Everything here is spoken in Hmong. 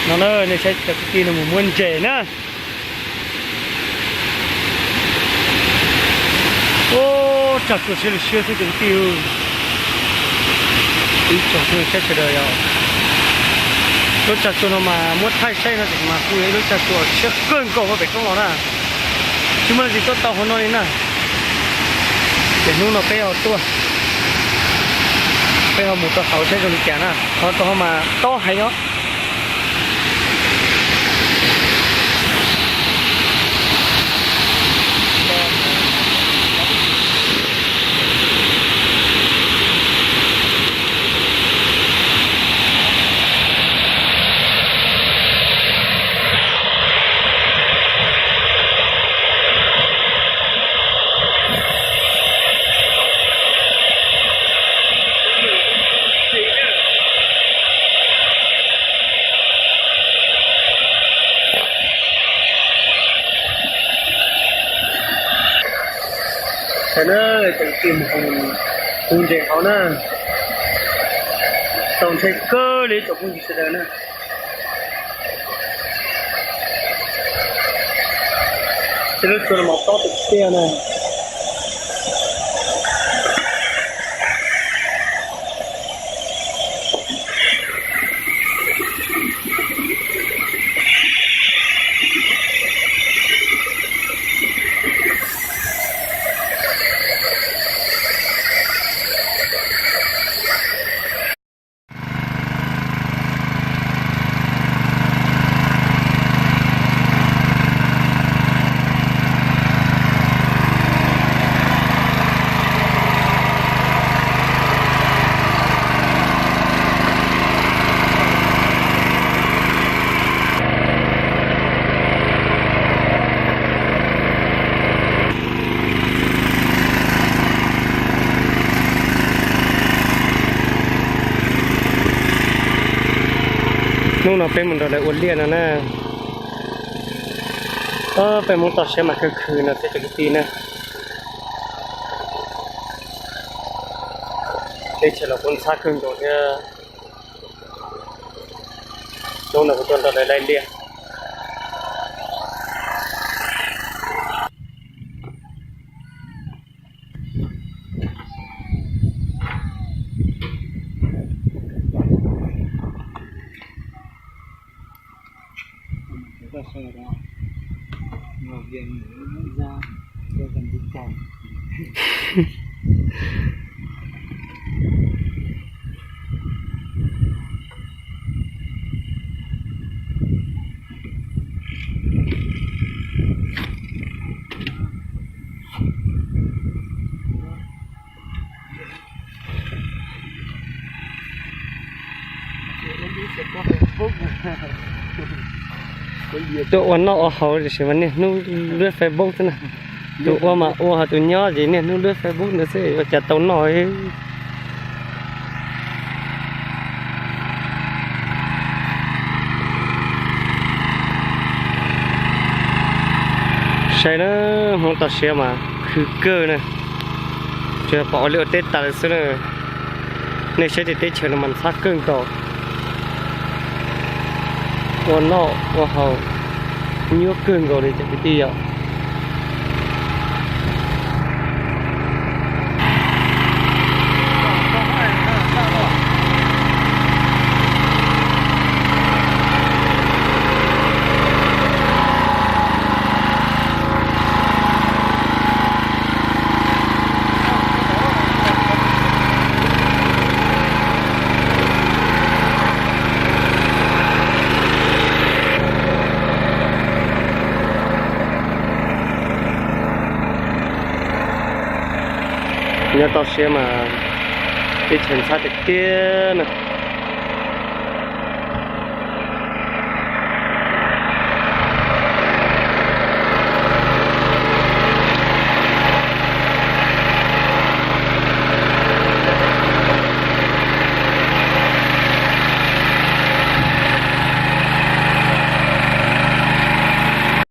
No na, nej saib cov kwv tij no mus muab ntses na. Ub, tsag tsua siab li siab xwb cov kwv tij. Ib tsoom phooj ywg sawv daws yog, lub tsag tsua no mas muab thaij saib no ces mas kuj yog ib lub tsag tsua siab kawg nkaus hauv pem roob los na. Tsis muaj leej twg tuaj tau hauv no li na. Ces hnub no peb ho tuaj, peb ho mus rau hauv saib zoo li cas na. Qhov rau hauv mas tob heev os. Sawv daws, cov kwv tij mus hu ntses hauv na. Tau ntshe kawg li tsoom phooj ywg sawv daws na. Tej lub tsua no mas tob tiag tiag na. Hnub no peb mus nrog lawv ua liaj no na. Peb Hmoob toj siab mas khwv khwv no thiab cov kwv tij na. Teb chaws los kuj ntxhab kawg nkaus thiab. Hnub no kuv tuaj nrog lawv laij liaj. Tuaj ua noj ua haus tiam sis mas niaj hnub lub Facebook xwb na. Tus ua mas ua, ho tus nyob ces niaj hnub lub Facebook ntawd xwb ua cas tau noj. Saib na, Hmoob toj siab mas khwv kawg na. Tsuas pom ua liaj ua teb tas lawm xwb na. Nej saib tej teb chaws no mas ntxhab kawg nkaus. Ua noj ua haus nyuaj kawg nkaus li cov kwv tij yom. Nyob toj siab mas teb chaws ntxhab tiag tiag na.